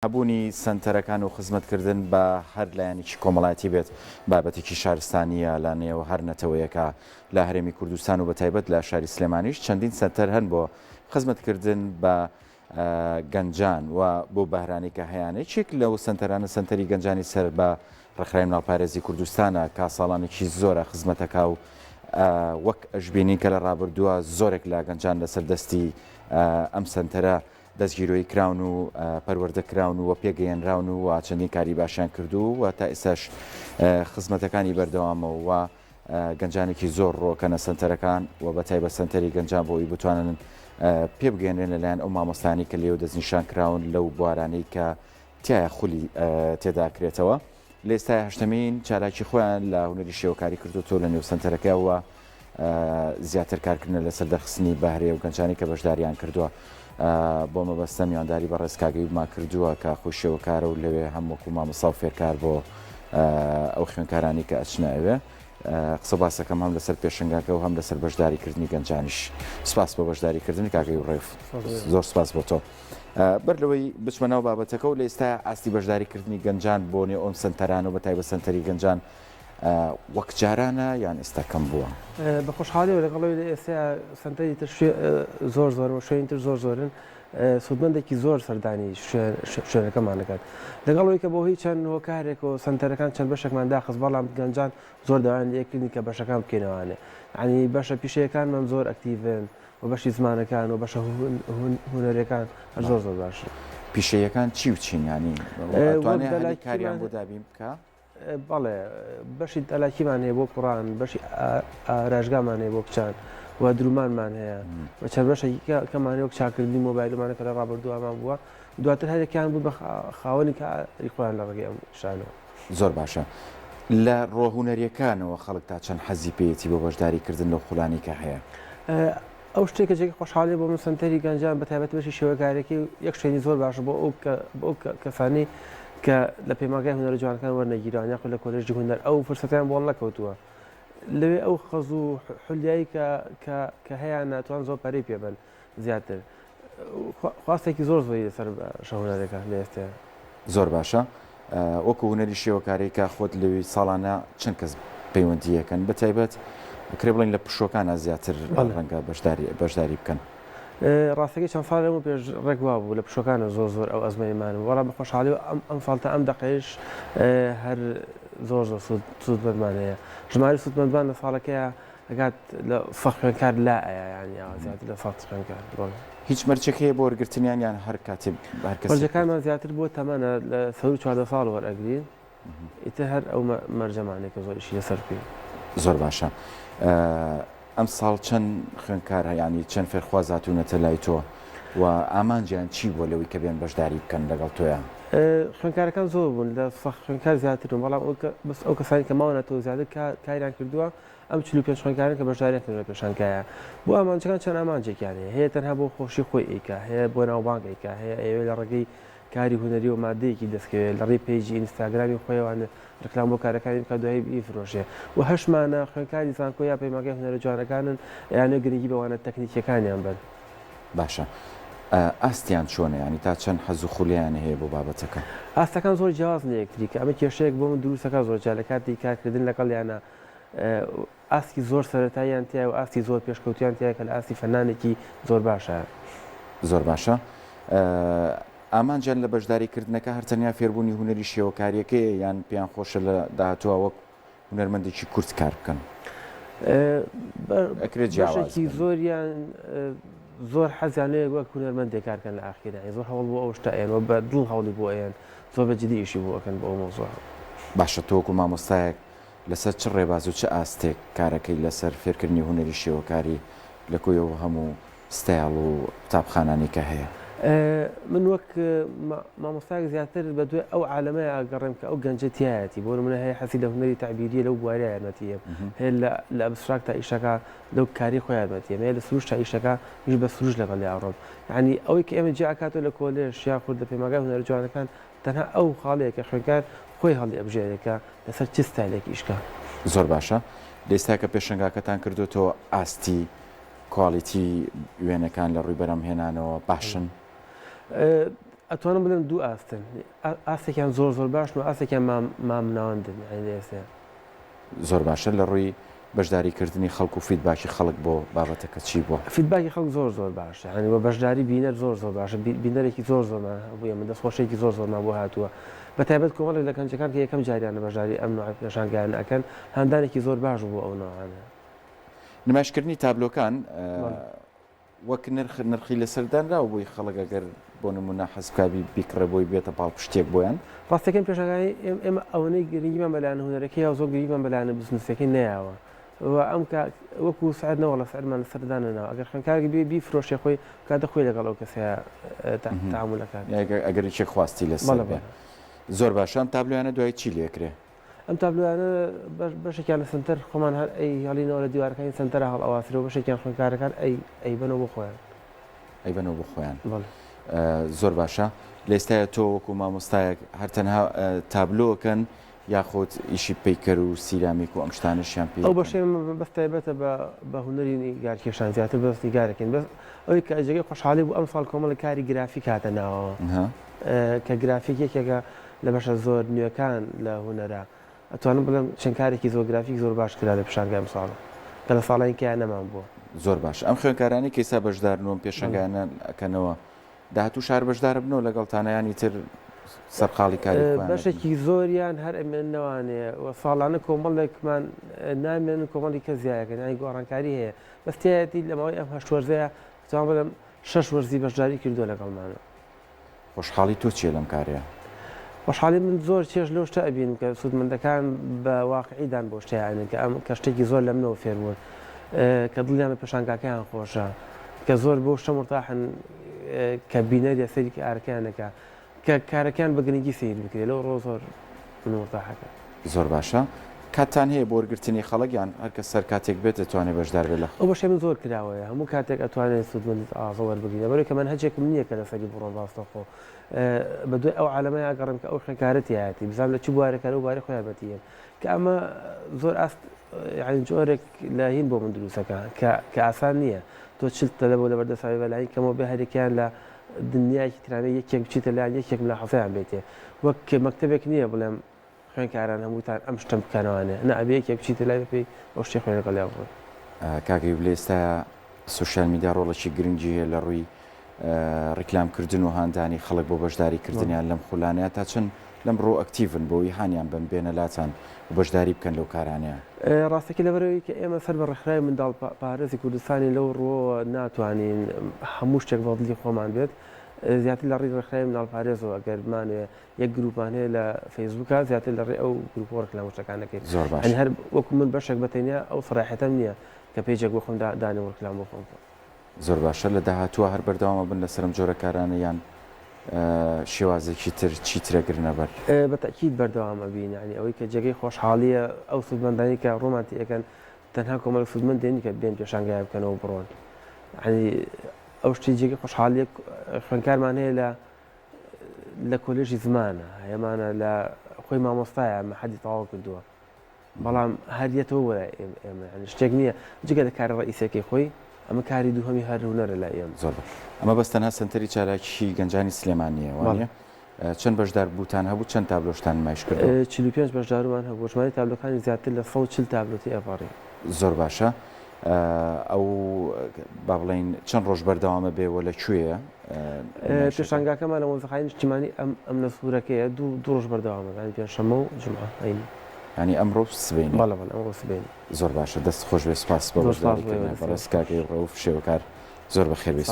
هەبوونی سەنتەرەکان و خزمەتکردن بە هەر لایەنێکی کۆمەڵایەتی بێت بابەتێکی شارستانییە لە نێو هەر نەتەوەیەکا لە هەرێمی کوردستان و بەتایبەت لە شاری سلێمانیش چەندین سەنتەر هەن بۆ خزمەتکردن بە گەنجان و بۆ بەهرانەی کە هەیانە یەکێک لەو سەنتەرانە سەنتەری گەنجانی سەر بە ڕێکخراوی مناڵپارێزی کوردستانە کە ساڵانێکی زۆرە خزمەتەکا و وەک ئەشبینین کە لە ڕابردووە زۆرێک لە گەنجان لەسەر دەستی ئەم سەنتەرە دەستگیرۆیی کراون و پەروەردە کراون و پێگەیەنراون و چەندین کاری باشیان کردوو و تا ئێستاش خزمەتەکانی بەردەوامە و گەنجانێکی زۆر ڕۆکەنە سەنتەرەکان و بە تایبەت سەنتەری گەنجان بۆ ئەوی بتوانن پێبگەێنرێن لەلایەن ئەو مامۆستانی کە لێو دەستنیشان کراون لەو بوارانەی کە تایە خولی تێدا کرێتەوە. لە ئێستای هەشتەمین چالاکی خۆیان لە هونەری شێوەکاری کردوتەوە لە نێو سەنتەرەکە و زیاتر کارکردنە لەسەر دەرخستنی بەهرەی و گەنجانی کە بەشداریان کردووە بۆ مەبەستە میوانداری بەڕێز کاک ئەیوبمان کردووە کە خۆی شێوەکارە و لەوێ هەم وەکو مامۆستا و فێرکار بۆ ئەو خوێنکارانی کە ئەچنە ئەوێ قسە باسەکەم هەم لەسەر پێشنگاکە و هەم لەسەر بەشداریکردنی گەنجانیش سپاس بۆ بەشداریکردن کاک ئەیوب ڕێف زۆر سپاس بۆ تۆ. بەر لەوەی بچمە ناو بابەتەکە و لە ئێستا ئاستی بەشداریکردنی گەنجان بۆ نێو ئەم سەنتەرانە و بە تایبەت سەنتەری گەنجان وەک جارانە یان ئێستا کەم بووە؟ بە خۆشحاڵیەوە لەگەڵ ئەوەی لە ئێستا سەنتەری تر زۆر زۆرن و شوێنی تر زۆر زۆرن سوودمەندێکی زۆر سەردانی شوێنەکەمان دەکات لەگەڵ ئەوەی کە بۆ هی چەند هۆکارێک و سەنتەرەکان چەند بەشێکمان داخست بەڵام گەنجان زۆر داوایان لێکردین کە بەشەکان بکەینەوانێ یعنی بەشە پیشەیەکانمان زۆر ئەکتیڤن و بەشی زمانەکان و بەشە هونەریەکان هەر زۆر زۆر باشن. پیشەیەکان چی و چین یانی ئەتوانێ هەلی کاریان بۆ دابین بکا؟ بەڵێ بەشی تەلاکیمان هەیە بۆ کوڕان بەشی ئاراشگامان هەیە بۆ کچان و درومانمان هەیە و چەند بەشێکی کەمان وەک چاکردنی مۆبایلمانە کە لە ڕابردووامان بووە دواتر هەرێکیان بوو بە خاوەنی کاری خۆیان لە ڕێگەی ئەم شانەوە. زۆر باشە لە ڕۆ هونەریەکانەوە خەڵک تا چەند حەزی پێیەتی بۆ بەشداری کردن لەو خولانەی کە هەیە؟ ئەو شتێک کە جێگەی خۆشحاڵیە بۆ من سەنتەری گەنجان بە تایبەتی بەشی شێوەکارەکەی یەک شوێنی زۆر باشە بۆ ئەو بۆ ئەو کەسانەی کە لە پەیمانگای هونەرە جوانەکان وەرنەگیراون یاخود لە کۆلێژی هونەر ئەو فرسەتیان بۆ نەکەوتووە لەوێ ئەو خەز و حولیایی کە کە کە هەیانە توان زۆر پەرەی پێ بەن زیاتر خواستێکی زۆر زۆری لەسەر بەشە هونەرەکە لە ئێستا. زۆر باشە وەکو هونەری شێوەکاری کە خۆت لەوی ساڵانە چەند کەس پەیوەندیەکەن بە تایبەت کرێ بڵین لە پشوەکانە زیاتر ڕەنگە بەشداری بەشداری بکەن. ڕاستەکەی چەند ساڵ لەمەو پێش ڕێک وا بوو لە پشوەکانە زۆر زۆر ئەو ئەزمەیمان بوو بەڵام بە خۆشحاڵی ئەم ئەم ساڵ تا ئەم دەقەیش هەر زۆر زۆر سوود سوودمەندمان هەیە ژمارەی سوودمەندمان لە ساڵەکەیە ئەگات لە سە خوێندکار لا ئەیا یانی ئاوا زیاتر لە سەد خوێندکار بەڵێ. هیچ مەرجێک هەیە بۆ وەرگرتنیان یان هەر کاتێ هەر کەسێک بێت؟ مەرجەکانمان زیاتر بۆ تەمەنە لە سەروو 14 ساڵ وەرئەگرین ئیتر هەر ئەو مەرجەمانەیە کە زۆر ئیشی لەسەر بکەین. زۆر باشە ئەمساڵ چەند خوێندکار یانی چەند فێرخواز هاتوونەتە لای تۆ و ئامانجیان چی بووە لەوەی کە بێن بەشداری بکەن لەگەڵ تۆیا؟ خوێندکارەکان زۆر بوون لە سە خوێندکار زیاتر بوون بەڵام بەس ئەو کەسانی کە ماونەتەوە زیاتر کاریان کردووە ئەم 45 خوێندکارەن کە بەشداریان کردووە لە پێشانگایە بۆ ئامانجەکان چەند ئامانجێکیان هەیە هەیە تەنها بۆ خۆشی خۆی ئەیکا هەیە بۆ ناوبانگ ئەیکا هەیە ئەیەوێ لە ڕێگەی کاری هونەری و مادەیەکی دەستکەوێت لە ڕێی page ی ئینستاگرامی خۆیەوە ڕیکلام بۆ کارەکانی بکات دوایی بیفرۆشێ و هەشمانە خوێندکاری زانکۆ یا پەیمانگای هونەرە جوانەکانن ئەیانەوێ گرنگی بە وانە تەکنیکیەکانیان بەن. باشە ئاستیان چۆنە یانی تا چەند حەز و خولیایان هەیە بۆ بابەتەکە؟ ئاستەکان زۆر جیاوازن لە یەکتری کە ئەمە کێشەیەک بۆ من دروست ئەکات زۆر جار لە کاتی کارکردن لەگەڵیانا ئاستی زۆر سەرەتاییان تیایە و ئاستی زۆر پێشکەوتویان تیایە کە لە ئاستی فەنانێکی زۆر باشە. زۆر باشە ئامانجیان لە بەشداری کردنەکە هەر تەنیا فێربوونی هونەری شێوەکاریەکەیە یان پێیان خۆشە لە داهاتووە وەک هونەرمەندێکی کورد کار بکەن؟ ئەکرێت جیاواز بەشێکی زۆریان زۆر حەزیان لێیە وەک هونەرمەندێک کار کەن لە ئاخیرا زۆر هەوڵ بۆ ئەو شتە ئەیەن و بە دڵ هەوڵی بۆ ئەیەن زۆر بە جدی ئیشی بۆ ئەکەن بۆ ئەو مەوزوعە. باشە تۆ وەکو مامۆستایەک لەسەر چ ڕێباز و چ ئاستێک کارەکەی لەسەر فێرکردنی هونەری شێوەکاری لە کۆی ئەو هەموو ستایڵ و قوتابخانانەی کە هەیە؟ من وەک مامۆستایەک زیاتر بە دوای ئەو عالەمەیا ئەگەڕێم کە ئەو گەنجە تیایەتی، بۆ نموونە هەیە حەزی لە هونەری تەعبیرییە لەو بوارەیا یارمەتی ئەیەم، هەیە لە abstract ا ئیشەکا لەو کارەی خۆی یارمەتی ئەیەم، هەیە لە سروشتا ئیشەکا منیش بە سروشت لەگەڵیا ئەڕۆم. یەعنی ئەوەی کە ئێمە جیا ئەکاتەوە لە کۆلێژ یاخود لە پەیمانگای هونەرە جوانەکان تەنها ئەو خاڵەیە کە خوێندکار خۆی هەڵی ئەبژێرێ کە لەسەر چ ستایلێک ئیش کا. زۆر باشە لە ئێستا کە پێشەنگاکەتان کردۆتەوە ئاستی quality وێنەکان لە ڕووی بەرهەمهێنانەوە باشن؟ ئەتوانم بڵێم دوو ئاستن ئاستێکیان زۆر زۆر باشن و ئاستێکیان مامناوەندن یانی لە ئێستەیا. زۆر باشە لە ڕووی بەشداری کردنی خەڵک و feedback ی خەڵک بۆ بابەتەکە چی بووە؟ feedback ی خەڵک زۆر زۆر باشە یانی وە بەشداری بینەر زۆر زۆر باشە بینەرێکی زۆر زۆرمان هەبوو ئێمە دەستخۆشیەکی زۆر زۆرمان بۆ هاتووە بە تایبەت کۆمەڵێک لە گەنجەکان کە یەکەم جاریانە بەشداری ئەم نوعە پێشانگایانە ئەکەن هاندانێکی زۆر باش بوو بۆ ئەو نەوعانە. نمایشکردنی تابلۆکان وەک نرخ نرخی لەسەر دانراوە بۆی خەڵک ئەگەر بۆ نمونە حەز بکا بیکڕێ بۆی بێتە پاڵپشتیەک بۆیان. ڕاستەکەی پێشانگای ئێمە ئەوەنەی گرنگیمان بە لایەنە هونەرەکەی یاوە زۆر گرنگیمان بە لایەنە بزنسیەکەی نەیاوە و ئەم کە وەکو سعر نەوەڵا سعرمان لەسەر دانەناوە ئەگەر خوێندکارێک بێ بیفرۆشێ خۆی کاتە خۆی لەگەڵ ئەو کەسەیە تەعامول ئەکات. ئەگەر یەکێک خواستی لەسەر بێ. زۆر باشە ئەم تابلۆیانە دوای چی لێکرێ؟ ئەم تابلۆیانە بەشێکیان لە سەنتەر خۆمان هەر ئەی هەڵینەوە لە دیوارەکانی سەنتەرا هەڵئەواسرێ و بەشێکیان خوێندکارەکان ئەی ئەیبەنەوە بۆ خۆیان. ئەیبەنەوە بۆ خۆیان. بەڵێ. زۆر باشە. لە ئێستایا تۆ وەکوو مامۆستایەک هەر تەنها تابلۆ ئەکەن یاخود ئیشی پەیکەر و سیرامیک و ئەم شتانەشیان پێ ئەو بەشەی ئێمە بەس تایبەتە بە بە هونەری نیگارکێشان زیاتر بەس نیگارەکەین بەس ئەوەی کە جێگەی خۆشحاڵی بوو ئەمساڵ کۆمەڵێک کاری گرافیک هاتە ناوەوە کە گرافیک یەکێکە لە بەشە زۆر نوێکان لە هونەرا ئەتوانم بڵێم چەند کارێکی زۆر گرافیک زۆر باش کرا لە پیشانگای ئەمساڵ کە لە ساڵانی کەیا نەمان بووە. زۆر باش ئەم خوێندکارانەی کە ئیستا بەشدارن و ئەم پێشەنگایانە ئەکەنەوە داهاتووش هەر بەشدارەبنەوە لەگەڵتانە یان ئیتر سەرقاڵی کاری خۆیان ئەبن؟ بەشێکی زۆریان هەر ئەمێننەوانێ و ساڵانە کۆمەڵێکمان نامێنن کۆمەڵی کەس زیایەکەن یانی گۆڕانکاری هەیە بەس تیایەتی لە ماوەی ئەم هەشت وەرزەیا ئەتوانم بڵێم شەش وەرزی بەشداری کردووە لەگەڵمانە. خۆشحاڵی تۆ چیە لەم کارەیا؟ خۆشحاڵی من زۆر چێژ لەو شتە ئەبینم کە سوودمەندەکان بە واقعی دان بەو شتەیا ئەنێن کە ئەم کە شتێکی زۆر لە منەوە فێر بوون کە دڵیان بە پێشانگاکەیان خۆشە کە زۆر بەو شتە مورتاحن کە بینەر یا سەیری کارەکەیان ئەکا کە کارەکەیان بە گرنگی سەیر بکرێ لەو ڕووە زۆر من مورتاحەکە. زۆر باشە کاتتان هەیە بۆ وەرگرتنی خەڵک یان هەر کەس هەر کاتێک بێت دەتوانێت بەشدار بێت لە. ئەو بەشەی من زۆر کراوەیە هەموو کاتێک ئەتوانێت سوودمەندی تازە وەربگرین لەبەرئەوەی کە مەنهەجێکم نییە کە لەسەری بڕۆم ڕاستەوخۆ بە دوای ئەو عالەمەیا ئەگەڕێم کە ئەو خوێندکارە تیایەتی بزانم لە چ بوارێکە لەو بوارەی خۆی یارمەتی یەم کە ئەمە زۆر ئاست یانی جۆرێک لە هین بۆ من دروستەکە کە کە ئاسان نییە تۆ 40 تەلەبە لەبەر دەساوی بە لایەنی کەمەوە بێ هەرێکیان لە دنیایەکی ترانە یەکێک بچیتە لایان یەکێک ملاحەزەیان بێتێ وەک مەکتەبێک نییە بڵێم خوێندکاران هەمووتان ئەم شتەم بکەنەوانێ نا ئەبێ یەکێک بچیتە لای بەپێی ئەو شتەی خۆی لەگەڵیا بڕۆی. کاک ئەیوب لە ئێستایا social media ڕۆڵێکی گرنگی هەیە لە ڕووی ڕیکلام کردن و هاندانی خەڵک بۆ بەشداری کردنیان لەم خولانەیا تا چەند لەم ڕوو active ن بۆ ئەوەی هانیان بەن بێنە لاتان و بەشداری بکەن لەو کارانەیا؟ ڕاستەکەی لەبەرئەوەی کە ئێمە سەر بە ڕێکخراوی منداڵ پارێزی کوردستانین لەو ڕووەوە ناتوانین هەموو شتێک بە دڵی خۆمان بێت زیاتر لە ڕێی ڕێکخراوی منداڵ پارێزەوە ئەگەر بمانەوێ یەک گروپمان هەیە لە فەیسبووکا زیاتر لە ڕێی ئەو گروپەوە ڕیکلام و شتەکان دەکەین. زۆر باش. یانی هەر وەکو من بەشێک بە تەنیا ئەو سەراحەتەم نییە کە page ێک بۆ خۆم دانێم و ڕیکلام بۆ خۆم بکەم. زۆر باشە لە داهاتووە هەر بەردەوام ئەبن لەسەر ئەم جۆرە کارانە یان شێوازێکی تر چیتر ئەگرنە بەر؟ بە تەئکید بەردەوام ئەبین یانی ئەوەی کە جێگەی خۆشحاڵییە ئەو سوودمەندانەی کە ڕوومان تێ ئەکەن تەنها کۆمەڵێک سوودمەند دێن کە بێن پێشانگایە بکەنەوە و بڕۆن یانی ئەو شتەی جێگەی خۆشحاڵییە خوێندکارمان هەیە لە لە کۆلێژی زمانە هەمانە لە خۆی مامۆستایە مەحەدی تەواو کردووە بەڵام هەر یەتەوە بۆ لای ئێمە یانی شتێک نییە جگە لە کارە ڕئیسەکەی خۆی ئەمە کاری دووهەمی هەر هونەرە لای ئێمە. زۆر باش ئەمە بەس تەنها سەنتەری چالاکی گەنجانی سلێمانییە وانیە؟ چەند بەشدار بووتان هەبوو چەند تابلۆشتان نمایش کردووە؟ 45 بەشدارومان هەبوو ژمارەی تابلۆکانی زیاتر لە 140 تابلۆ تێئەپەڕی. زۆر باشە ئەو با بڵێین چەند ڕۆژ بەردەوامە بێ وە لە کوێیە؟ پێشانگاکەمان لە مۆزەخانەی نیشتیمانی ئەم ئەمنە سوورەکەیە دوو دوو ڕۆژ بەردەوامە یانی پێنجشەممە و جومعە هەینی. یانی ئەمڕۆ و سبەینێ؟ بەڵێ بەڵێ ئەمڕۆ و سبەینێ. زۆر باشە دەست خۆش بێ سوپاس بۆ زۆر سوپاس بۆ بەشداری ئێوە کردنت دەست بەڕێز خۆش. کاک ڕەئوف شێوەکار زۆر بەخێر بێی.